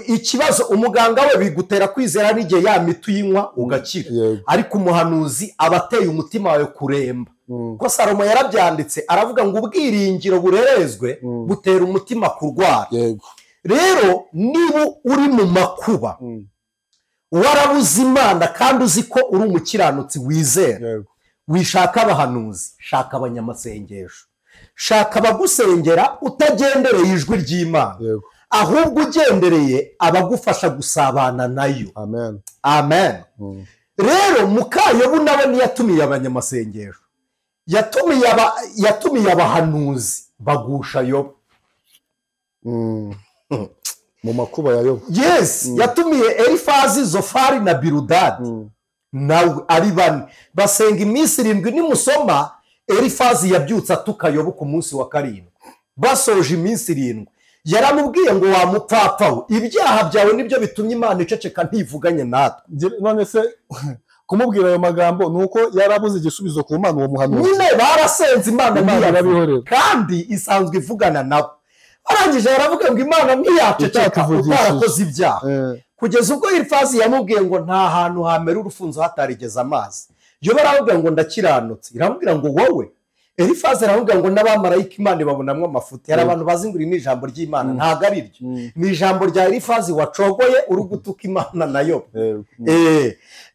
ikibazo umuganga we bigutera kwizera n'igihe ya miti uyinywa ugakira. Ariko umuhanuzi aba ateye umutima wawe kuremba. Ko Salomo yarabyanditse aravuga ngo ubwiringiro burerezwe butera umutima kurwara. Rero niba uri mu makuba, warabuze Imana kandi uzi ko uri umukiranutsi wizera, wishaka abahanuzi, shaka abanyamasengesho, shaka abagusengera utagendereye ijwi ry'Imana, ahubwo ugendereye abagufasha gusabana nayo. Amen. Amen. Rero muka Yobu nawe ntiyatumiye abanyamasengesho, yatumiye abahanuzi bagusha Yobu mu makuba ya Yobu. Yes, yatumiye Elifazi, Zofari na Biludadi, nawe ari bane, basenga iminsi 7. Nimusoma Elifazi yabyutse atuka Yobu ku munsi wa 7, basoje iminsi 7. Yaramubwiye ngo wa mupfapfa we, ibyaha byawe nibyo bitumye Imana iceceka ntivuganye natwe. None se kumubwira ayo magambo nuko yarabuze igisubizo ku Mana uwo muhanuzi? Nyine barasenze Imana ntiyabihorera, kandi isanzwe ivugana nabo. Barangije baravuga ngo Imana ntiyaceceka utarakoze ibyaha. Kugeza ubwo Elifazi yamubwiye ngo nta hantu hamera urufunzo hatarigeze amazi. Yobu aravuga ngo ndakiranutse. Iramubwira ngo wowe Elifazi aravuga ngo n'abamarayika Imana ibabonamwo amafuti. Hari abantu bazi ngo iri ni ijambo ry'Imana, ntabwo ari ryo, ni ijambo rya Elifazi wacogoye uri gutuka Imana nayo.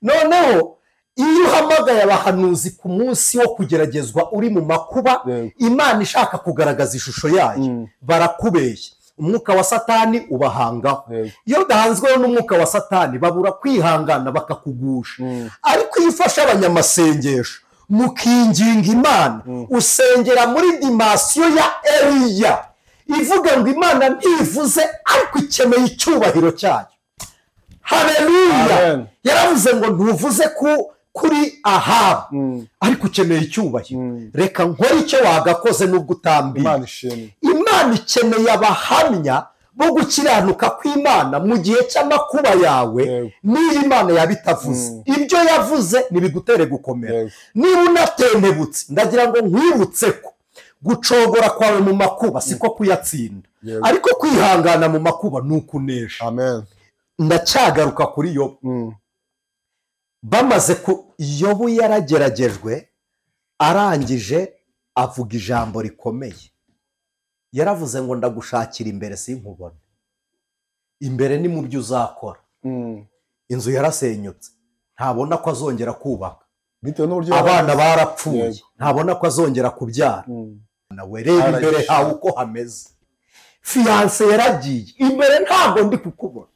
Noneho iyo uhamagaye abahanuzi ku munsi wo kugeragezwa uri mu makuba, Imana ishaka kugaragaza ishusho yayo, barakubeshya. Umwuka wa Satani ubahangaho. Iyo udahanzweho n'umwuka wa Satani babura kwihangana bakakugusha. Ariko iyo ufashe abanyamasengesho mukinginga Imana, usengera muri dimasiyo ya Eliya ivuga ngo Imana ntivuze ariko ikeneye icyubahiro cyayo. Haleluya. Yaravuze ngo ntuvuze kuri Ahabu ariko ukeneye icyubahiro, reka nkore icyo wagakoze nubwo utambiye. Imana ikeneye abahamya bo gukiranuka kw'Imana mu gihe cy'amakuba yawe. Niyo Imana yabitavuze, ibyo yavuze ntibigutere gukomera. Niba unatentebutse, ndagira ngo nkwibutse ko gucogora kwawe mu makuba siko kuyatsinda, ariko kwihangana mu makuba ni ukunesha. Ndacyagaruka kuri Yobu. Bamaze ku Yobu yarageragejwe, arangije avuga ijambo rikomeye. Yaravuze ngo ndagushakira imbere sinkubone. Imbere ni mu byo uzakora. Inzu yarasenyutse, ntabona ko azongera kubaka. Abana barapfuye, ntabona ko azongera kubyara. Nawe reba imbere hawe uko hameze. Fiyanse yaragiye, imbere ntabwo ndi kukubona.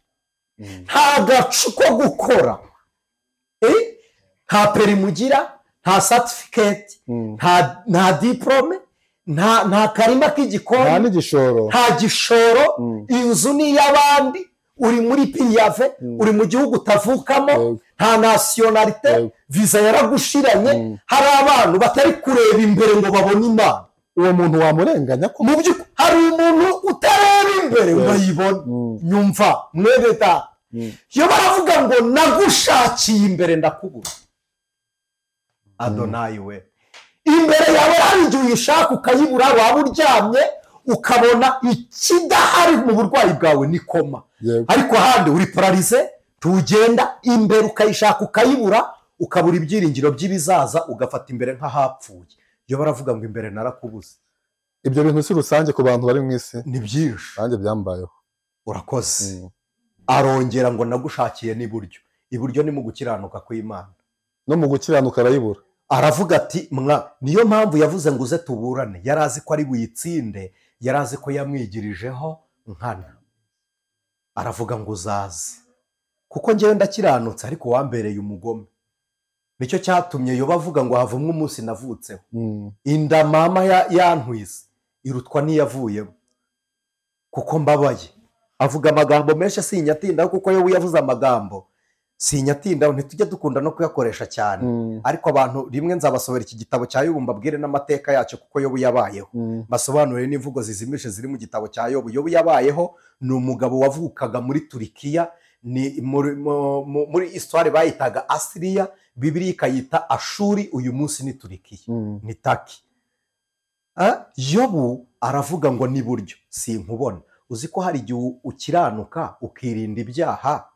Nta gacu ko gukora, nta perimugira, nta certificate, nta diplome, nta karima k'igikoni, nta gishoro, inzu ni iy'abandi, uri muri piyave, uri mu gihugu utavukamo, nta nationalité, visa yaragushiranye. Hari abantu batari kureba imbere ngo babone Imana. Uwo muntu wamurenganya ko mu by'ukuri hari umuntu utareba imbere ngo ayibone. Nyumva mwene data, iyo baravuga ngo nagushakiye imbere ndakubura. Adonayi we, imbere yawe hari igihe uyishaka ukayibura, waba uryamye ukabona ikidahari mu burwayi bwawe ni koma, ariko ahandi uri pararize, tugenda imbere ukayishaka ukayibura, ukabura ibyiringiro by'ibizaza, ugafata imbere nk'ahapfuye. Iyo baravuga ngo imbere narakubuze. Ibyo bintu si rusange ku bantu bari mu isi, ni byinshi. Nanjye byambayeho. Urakoze. Arongera ngo nagushakiye n'iburyo. Iburyo ni mu gukiranuka kw'Imana. No mu gukiranuka arayibura. Aravuga ati mwa, niyo mpamvu yavuze ngo uze tuburane. Yari azi ko ari buyitsinde, yari azi ko yamwigirijeho nkana. Aravuga ngo uzaze, kuko njyewe ndakiranutse ariko wambereye umugome. Nicyo cyatumye Yobu avuga ngo havumwe umunsi navutseho. Inda mama yantwise irutwa n'iyavuyemo, kuko mbabaye. Avuga amagambo menshi sinyatindaho, kuko Yobu yavuze amagambo sinyatindaho, ntitujya dukunda no kuyakoresha cyane. Ariko abantu rimwe nzabasobera iki gitabo cya Yobu mbabwire n'amateka yacyo, kuko Yobu yabayeho. Basobanurire n'imvugo zizimije ziri mu gitabo cya Yobu. Yobu yabayeho, ni umugabo wavukaga muri Turikiya, ni muri histoire bayitaga Asiriya, Bibiliya ikayita Ashuri, uyu munsi ni Turikiya, ni Taki. Yobu aravuga ngo n'iburyo sinkubona. Uzi ko hari igihe ukiranuka ukirinda ibyaha,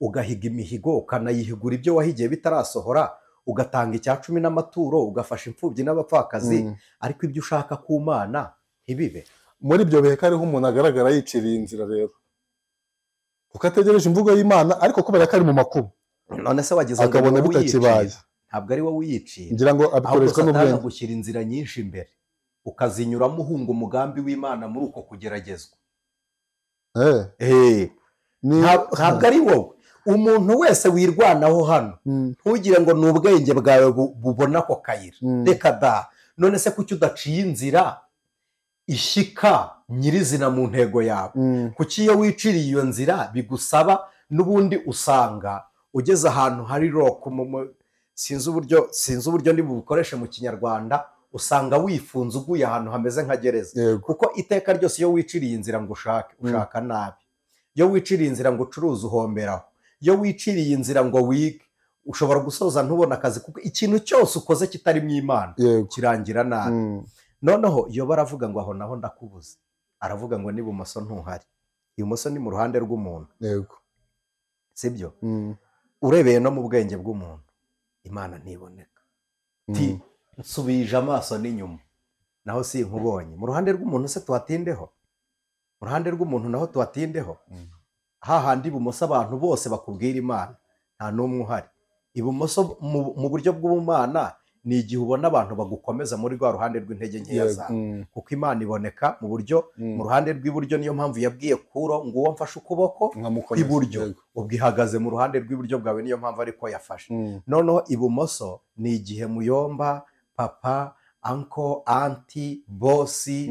ugahiga imihigo, ukanayihigura ibyo wahigiye bitarasohora, ugatanga icya cumi n'amaturo, ugafasha imfubyi n'abapfakazi, ariko ibyo ushaka ku Mana ntibibe. Muri ibyo bihe kariho umuntu agaragara yiciriye inzira rero, kuko ategereje imvugo y'Imana, ariko kubera ko ari mu makuba. None se wagize ngo akabona bitakibaye, ntabwo ari wowe uyiciye, ngira ngo abikoreshwa n'ubwenge. Gushyira inzira nyinshi imbere ukazinyuramo uhunga umugambi w'Imana muri uko kugeragezwa. Ntabwo ari wowe. Umuntu wese wirwanaho hano, ntugire ngo ni ubwenge bwawe bubona ako kayira. Reka da. None se kuki udaciye inzira ishyika nyirizina mu ntego yawe? Kuki iyo wiciriye iyo nzira bigusaba n'ubundi usanga ugeze ahantu hari rock, sinzi uburyo ndi bubukoreshe mu Kinyarwanda, usanga wifunze uguye ahantu hameze nka gereza. Kuko iteka ryose iyo wiciriye inzira ngo ushake, ushaka nabi. Iyo wiciriye inzira ngo ucuruze, uhomberaho. Iyo wiciriye inzira ngo wige, ushobora gusoza ntubona akazi, kuko ikintu cyose ukoze kitari mu Imana kirangira nabi. Noneho iyo baravuga ngo aho naho ndakubuze, aravuga ngo n'ibumoso ntuhari. Ibumoso ni mu ruhande rw'umuntu. Yego. Sibyo? Urebeye no mu bwenge bw'umuntu, Imana ntiboneka. Ti nsubije amaso n'inyuma, Naho si nkubonye. Mu ruhande rw'umuntu se tuhatindeho? Mu ruhande rw'umuntu naho tuhatindeho? Hahandi ibumoso abantu bose bakubwira Imana, nta n'umwe uhari. Ibumoso mu buryo bw'ubumana ni igihe ubona abantu bagukomeza muri rwa ruhande rw'intege nkeya zawe, kuko Imana iboneka mu buryo mu ruhande rw'iburyo. Niyo mpamvu yabwiye Kuro ngo uwo mfashe ukuboko kw'iburyo, ubwo ihagaze mu ruhande rw'iburyo bwawe, niyo mpamvu ariko yafashe. Noneho ibumoso ni igihe muyomba, papa, anko, anti, bosi,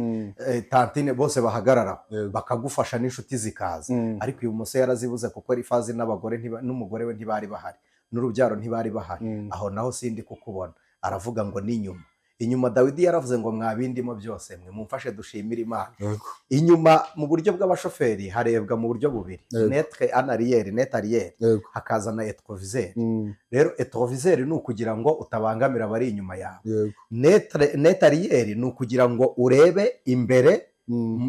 tantine bose bahagarara bakagufasha n'inshuti zikaza. Ariko ibumoso yarazibuze kuko Elifazi n'abagore n'umugore we ntibari bahari, n'urubyaro ntibari bahari. Aho naho sindi kukubona. Aravuga ngo ni inyuma. Inyuma Dawidi yaravuze ngo mwabindimo byose mwe mumfashe dushimire Imana. Inyuma mu buryo bw'abashoferi harebwa mu buryo bubiri, netre en arrière, net arrière, hakaza na rétroviseur. Rero rétroviseur ni ukugira ngo utabangamira abari inyuma yawe. Net arrière ni ukugira ngo urebe imbere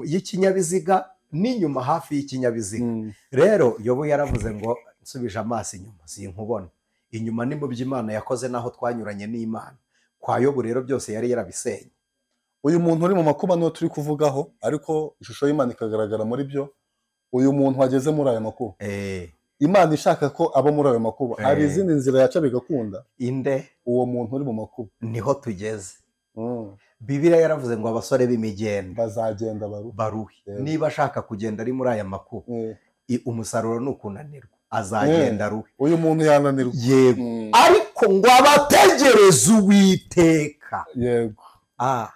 y'ikinyabiziga n'inyuma hafi y'ikinyabiziga. Rero Yobu yaravuze ngo nsubije amaso inyuma sinkubona. Inyuma ni mu by'Imana yakoze naho twanyuranye n'Imana. Kwa Yobu rero byose yari yarabisenye. Uyu muntu uri mu makuba niwe turi kuvugaho, ariko ishusho y'Imana ikagaragara muri byo. Uyu muntu wageze muri aya makuba, Imana ishaka ko aba muri ayo makuba, hari izindi nzira yaca bigakunda. Inde uwo muntu uri mu makuba niho tugeze. Bibiliya yaravuze ngo abasore b'imigenda bazagenda baruhe. Niba ashaka kugenda ari muri aya makuba, umusaruro ni ukunanirwa, azagenda aruhe. Uyu muntu yananirwa. Yego. Ariko ngo abategereza Uwiteka. Yego.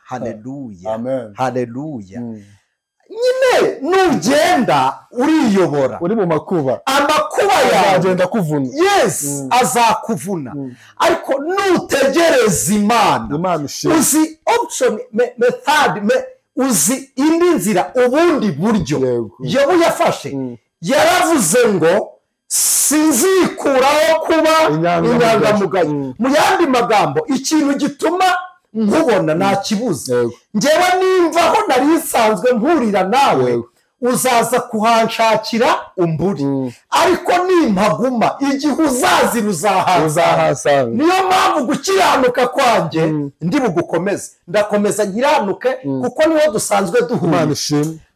Haleluya. Amen. Haleluya. Nyine nugenda uriyobora uri mu makuba, amakuba yawe azagenda kuvuna. Yes, azakuvuna. Ariko nutegereza Imana, uzi option method, uzi indi nzira, ubundi buryo Yobu yafashe. Yaravuze ngo sinzikuraho kuba inyangamugayo. Mu yandi magambo, ikintu gituma nkubona ntakibuze, ngewe nimvaho nari nsanzwe mpurira nawe, uzaza kuhanshakira umburi. Ariko nimpaguma igihe uzazira uzahasanga. Niyo mpamvu gukiranuka kwanjye ndi bugukomeze, ndakomeza nkiranuke kuko niho dusanzwe duhura.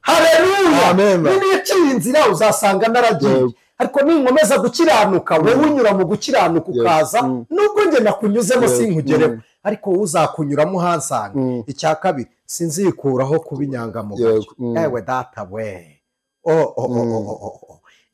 Haleluya. Niniciye inzira uzasanga naragiye. Ariko ninkomeza gukiranuka, wowe unyura mu gukiranuka ukaza, nubwo njye nakunyuzemo sinkugereho, ariko uzakunyuramo uhansanga. Icya kabiri, sinzikuraho kuba inyangamugayo. Ewe data we,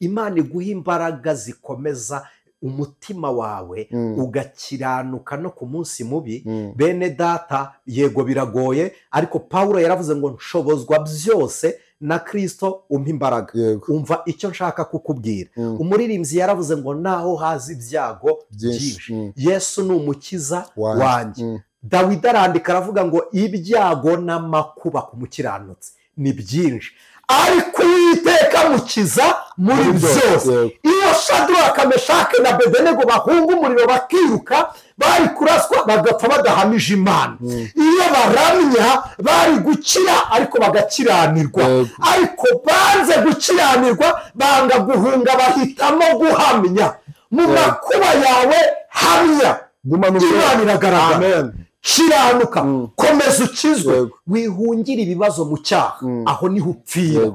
Imana iguha imbaraga zikomeza umutima wawe ugakiranuka no ku munsi mubi. Bene data, yego biragoye, ariko Pawulo yaravuze ngo nshobozwa byose na Kristo umpa imbaraga. Umva icyo nshaka kukubwira. Umuririmbyi yaravuze ngo naho haza ibyago byinshi, Yesu ni umukiza wanjye. Dawidi arandika aravuga ngo ibyago n'amakuba ku mukiranutsi ni byinshi, ariko Uwiteka mukiza muri byose. Iyo Shadraka, Meshaki na Abedenego bahunga umuriro bakiruka, bari kuraswa bagapfa badahamije Imana. Iyo baramya bari gukira, ariko bagakiranirwa. Ariko banze gukiranirwa, banga guhunga, bahitamo guhamya. Mu makuba yawe hamya, Imana iragaragara. Kiranuka, komeza ukizwe, wihungire ibibazo mu cyaha, aho niho upfira.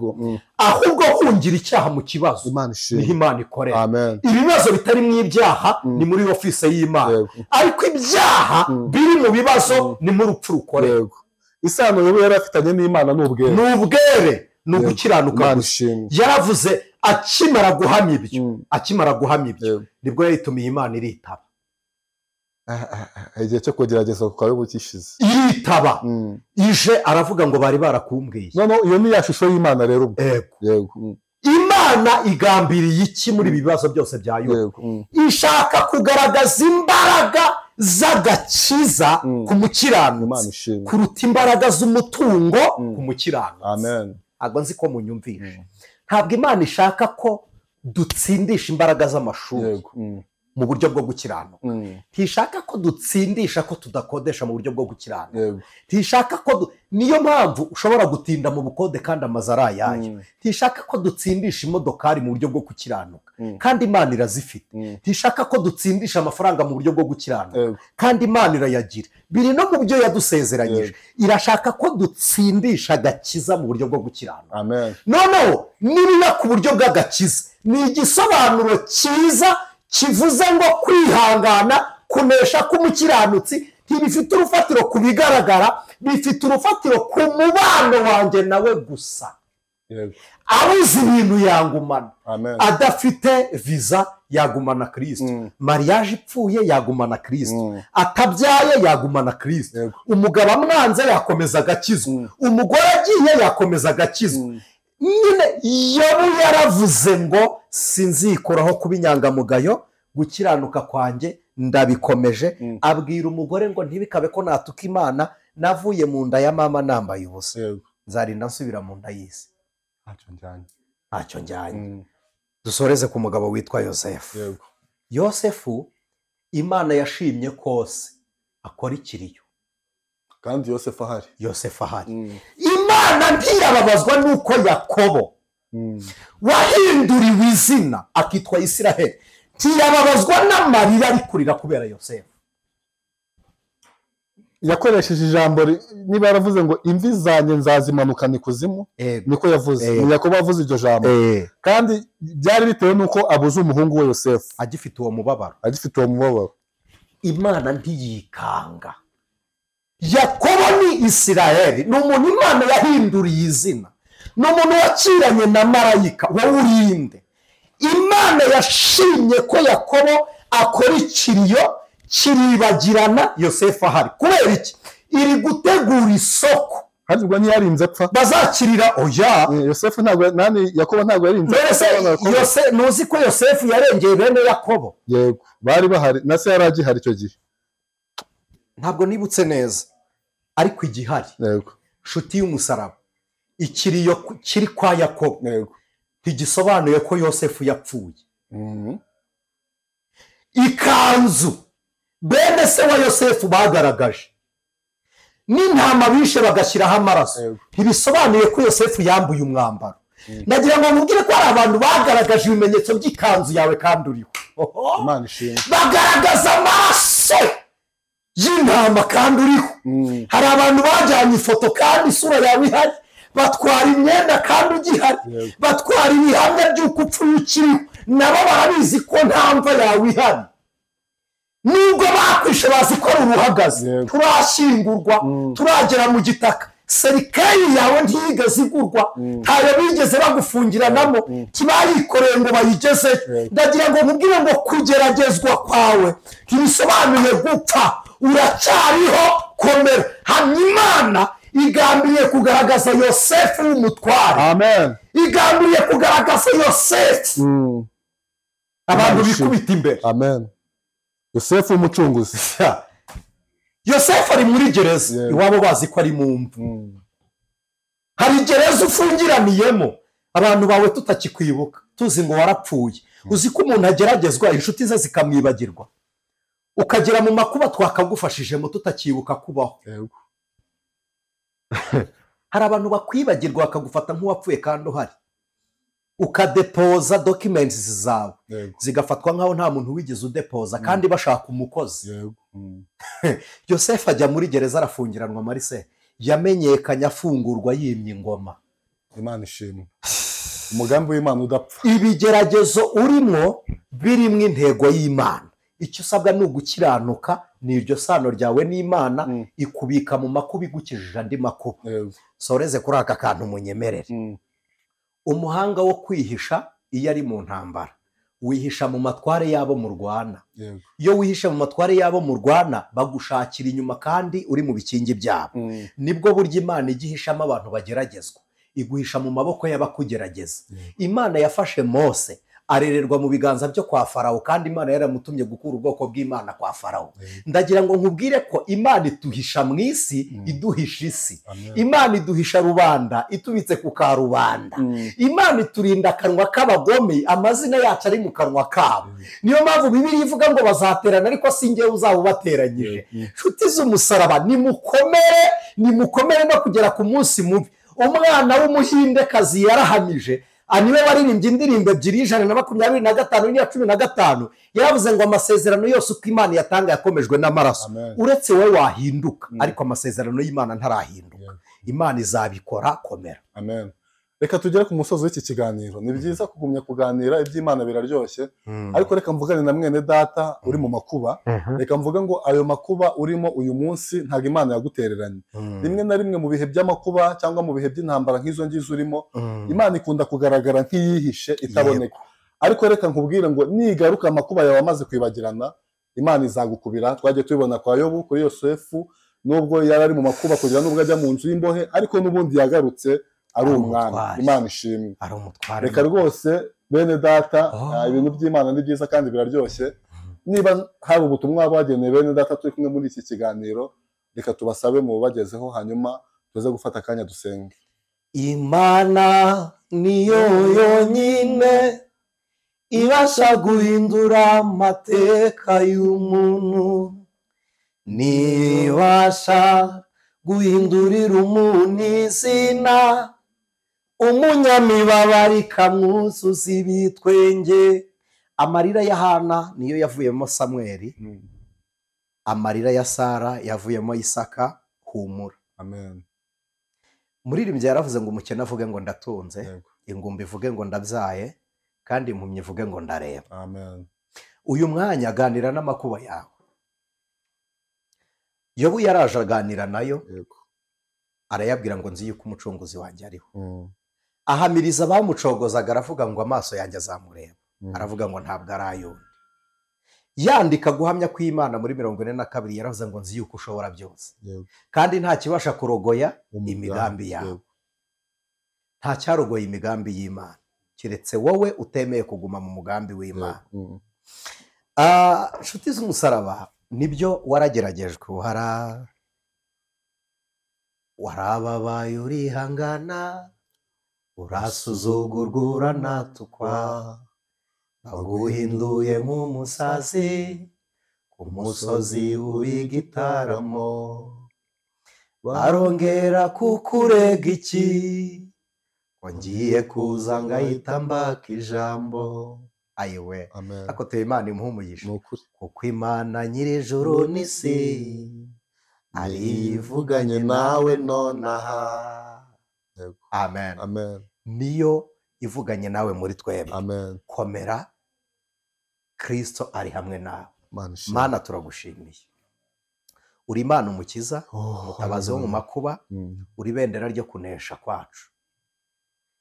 Ahubwo hungira icyaha mu kibazo, niho Imana ikorera. Ibibazo bitari mu ibyaha ni muri office y'Imana, ariko ibyaha biri mu bibazo ni mu rupfu rukorera. Isano Yobu yari afitanye n'Imana ni ubwere, ni ubwere, ni ugukiranuka. Yaravuze akimara guhamya ibyo, akimara guhamya ibyo nibwo yayitumiye Imana iritaba. Igihe cyo kugerageza kwa Yobu kishize, iritaba ije aravuga ngo bari barakumbwiye. None iyo ni ya shusho y'Imana rero. Yego. Imana igambiriye iki muri ibi bibazo byose bya Yobu? Ishaka kugaragaza imbaraga z'agakiza ku mukiranutsi kuruta imbaraga z'umutungo ku mukiranutsi. Amen. Ntabwo nzi ko munyumvisha. Ntabwo Imana ishaka ko dutsindisha imbaraga z'amashuri. mu buryo bwo gukiranuka. Ntishaka ko dutsindisha ko tudakodesha mu buryo bwo gukiranuka. Ntishaka ko niyo mpamvu ushobora gutinda mu bukode kandi amazu ari ayayo. Ntishaka ko dutsindisha imodokari mu buryo bwo gukiranuka kandi Imana irazifite. Ntishaka ko dutsindisha amafaranga mu buryo bwo gukiranuka kandi Imana irayagira. Biri no mu byo yadusezeranyije. Irashaka ko dutsindisha agakiza mu buryo bwo gukiranuka. Amen. Noneho niba ku buryo bw'agakiza ni igisobanuro cyiza kivuze ngo kwihangana kunesha k'umukiranutsi ntibifite urufatiro ku bigaragara, bifite urufatiro ku mubano wanjye nawe gusa. Abuze ibintu yangumana, adafite visa yagumana Kristo, mariage ipfuye yagumana Kristo, atabyaye yagumana Kristo, umugabo amwanze yakomeza agakizwa, umugore agiye yakomeza agakizwa. Nyine Yobu yaravuze ngo sinzikoraho kuba inyangamugayo, gukiranuka kwanjye ndabikomeje. Abwira umugore ngo ntibikabe ko natuka Imana, navuye mu nda ya mama nambaye ubusa, nzarinda nsubira mu nda y'isi ntacyo njyanye. Dusoreze ku mugabo witwa Yosefu. Yosefu Imana yashimye kose akora ikiriyo kandi Yosefu ahari. Yosefu ahari. Imana ntiyababazwa nuko Yakobo wahinduriwe izina akitwa Isiraheli ntiyababazwa n'amarira ari kurira kubera Yosefu. Yakoresheje ijambo niba yaravuze ngo imvi zanjye nzazimanukana ikuzimu, niko yavuze. Ni Yakobo avuze iryo jambo kandi byari bitewe nuko abuze umuhungu we Yosefu agifite uwo mubabaro, agifite uwo mubabaro. Imana ntiyikanga. Yakobo ni Isiraheli, ni umuntu Imana yahinduriye izina, ni umuntu wakiranye na marayika. Wowe urinde. Imana yashimye ko Yakobo akora ikiriyo kiribagirana Yosefu ahari. Kubera iki? Iri gutegura isoko. Kandi ubwo ntiyarinze apfa bazakirira. Oya, Yosefu ntabwo nani Yakobo ntabwo yarinze. Yose nuzi ko Yosefu yarengeye bene Yakobo. Yego, bari bahari na se yaragihari icyo gihe. Ntabwo nibutse neza ariko igihari. Yego, nshuti y'umusaraba, ikiriyo kiri kwa Yakobo. Yego, ntigisobanuye ko Yosefu yapfuye. Ikanzu bene se wa Yosefu bagaragaje n'intama bishe bagashyiraho amaraso ntibisobanuye ko Yosefu yambuye umwambaro. Ndagira ngo mubwire ko hari abantu bagaragaje ibimenyetso by'ikanzu yawe kandi uriho. Bagaragaza amaraso y'intama kandi uriho. Hari abantu bajyanye ifoto kandi isura yawe ihari, batwara imyenda kandi ugihari, batwara ibihamya by'uko upfuye ukiriho, nabo barabizi ko nta mva yawe ihari. Nubwo bakwishe bazi ko ari uruhagaze, turashyingurwa, turagera mu gitaka, serikeyi yawe ntiyigeze igurwa, ntayo bigeze bagufungiranamo, kibayikoreye ngo bayigezeyo. Ndagira ngo nkubwire ngo kugeragezwa kwawe ntibisobanuye gupfa, uracyariho, komera. Hamya Imana igambiriye kugaragaza Yosefu w'umutware. Amen. Igambiriye kugaragaza Yosefu. Abantu bikubita imbere. Amen. Yosefu umucunguzi. Yosefu ari muri gereza, iwabo bazi ko ari mu mva. Hari gereza ufungiraniyemo abantu bawe tutakikwibuka, tuzi ngo warapfuye. Uzi ko umuntu ageragezwa inshuti ze zikamwibagirwa, ukagera mu makuba twakagufashijemo tutakibuka kubaho. Hari abantu bakwibagirwa bakagufata nk'uwapfuye kandi uhari, ukadepoza documents zawe zigafatwa nkaho nta muntu wigeze udepoza kandi bashaka umukozi. Yosefu ajya muri gereza arafungiranwa. Marise yamenyekanye afungurwa yimye ingoma. Imana ishimwe. Umugambi w'Imana udapfa. Ibigeragezo urimo birimo intego y'Imana. Icyo usabwa ni ugukiranuka, ni iryo sano ryawe n'Imana ikubika mu makuba igukijije andi makuba. Soreze kuri aka kantu munyemerere. Umuhanga wo kwihisha iyo ari mu ntambara wihisha mu matware yabo murwana. Iyo wihisha mu matware yabo murwana bagushakira inyuma kandi uri mu bikingi byabo. Nibwo buryo Imana igihishamo abantu bageragezwa, iguhisha mu maboko y'abakugerageza. Imana yafashe Mose Arererwa mu biganza byo kwa Farawo, kandi Imana yaramutumye gukura ubwoko bw'Imana kwa Farawo. Ndagira ngo nkubwire ko Imana ituhisha mu isi, iduhisha isi. Imana iduhisha rubanda, itubitse ku karubanda. Imana iturinda akanwa k'abagome, amazina yacu ari mu kanwa kabo. Niyo mpamvu Bibiliya ivuga ngo bazaterana ariko si njyewe uzaba ubateranyije. Nshuti z'umusaraba, nimukomere, nimukomere no kugera ku munsi mubi. Umwana w'umuhindekazi yarahamije, niwe waririmbye indirimbo ebyiri, 125 n'iya 15, yaravuze ngo amasezerano yose uko Imana yatanga yakomejwe n'amaraso. Uretse wowe wahinduka, ariko amasezerano y'Imana ntarahinduka. Imana izabikora, komera. Amen. Reka tugere ku musozo w'iki kiganiro. Ni byiza kugumya kuganira, iby'Imana biraryoshye, ariko reka mvugane na mwene data uri mu makuba. Reka mvuge ngo ayo makuba urimo uyu munsi ntabwo Imana yagutereranye. Rimwe na rimwe mu bihe by'amakuba cyangwa mu bihe by'intambara nk'izo ngizo urimo, Imana ikunda kugaragara nk'iyihishe itaboneka. Ariko reka nkubwire ngo nigaruka amakuba yawe amaze kwibagirana, Imana izagukubira. Twagiye tubibona kwa Yobu, kuri Yosefu, nubwo yari ari mu makuba kugira nubwo ajya mu nzu y'imbohe, ariko n'ubundi yagarutse ari umwami. Imana ishimwe. Reka rwose bene data, ibintu by'Imana ni byiza kandi biraryoshye. Niba hari ubutumwa bageneye bene data turi kumwe muri iki kiganiro, reka tubasabe mu bagezeho, hanyuma tuze gufata akanya dusenge. Imana niyo yonyine ibasha guhindura amateka y'umuntu, nibasha guhindurira umuntu izina, umunyamibabaro ikamwuzuza ibitwenge. Amarira ya Hana niyo yavuyemo Samweli, amarira ya Sara yavuyemo Isaka. Humura. Amen. Muririmbyi yaravuze ngo umukene avuge ngo ndatunze, ingumba ivuge ngo ndabyaye, kandi impumyi ivuge ngo ndareba. Amen. Uyu mwanya aganira n'amakuba yawe. Yobu yaraje aganira nayo, arayabwira ngo nzi yuko umucunguzi wanjye ariho. Ahamiriza abamucogozaga, aravuga ngo amaso yanjye azamureba. Aravuga ngo ntabwo ari ayundi. Yandika guhamya kw'Imana muri 42, yaravuze ngo nzi yuko ushobora byose, kandi nta kibasha kurogoya imigambi yawe. Nta cyarogoye imigambi y'Imana keretse wowe utemeye kuguma mu mugambi w'Imana. Nshuti z'umusaraba, nibyo warageragejwe, warababaye urihangana, urasuzugurwa uranatukwa, baguhinduye nk'umusazi ku musozi w'igitaramo, barongera kukurega iki ngo ngiye kuza ngahita mbaka ijambo. Ayiwe, ariko tuye Imana imuhe umugisha, kuko Imana nyir'ijuru n'isi arivuganye nawe nonaha. Amen. Amen. Niyo ivuganye nawe muri twebwe. Amen. Komera, Kristo ari hamwe nawe. Mana turagushimiye. Uri Imana umukiza, umutabazi wo mu makuba, uri bendera ryo kunesha kwacu.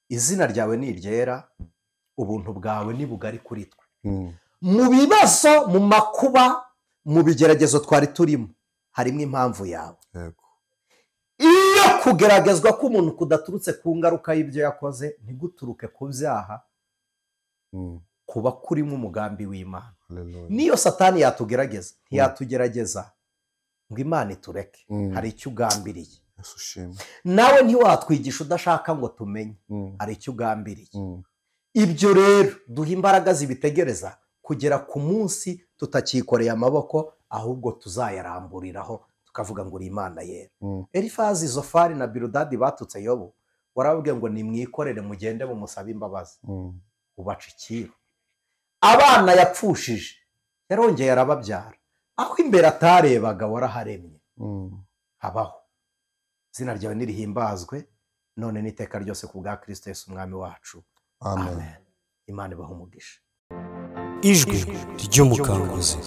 Izina ryawe ni iryera, ubuntu bwawe ni bugari kuri twe. Mu bibazo, mu makuba, mu bigeragezo twari turimo, harimo impamvu yawe. Iyo kugeragezwa k'umuntu kudaturutse ku ngaruka y'ibyo yakoze, ntiguturuke ku byaha, kuba kurimo umugambi w'Imana. Niyo Satani yatugerageza, ntiyatugerageza ngo Imana itureke, hari icyo ugambiriye. Nawe ntiwatwigisha udashaka ngo tumenye, hari icyo ugambiriye. Ibyo rero duha imbaraga zibitegereza kugera ku munsi tutakikoreye amaboko, ahubwo tuzayaramburiraho tukavuga ngo uri Imana yera. Elifazi, Zofari na Biludadi batutse Yobu, warababwiye ngo nimwikorere mugende mumusabe imbabazi. Ubaca ikiru. Abana yapfushije yarongeye arababyara, aho imbere atarebaga waraharemye. Habaho. Izina ryawe nirihimbazwe none n'iteka ryose ku bwa Kristo Yesu umwami wacu. Amen. Imana ibahe umugisha. Ijwi ry'umukanguzi.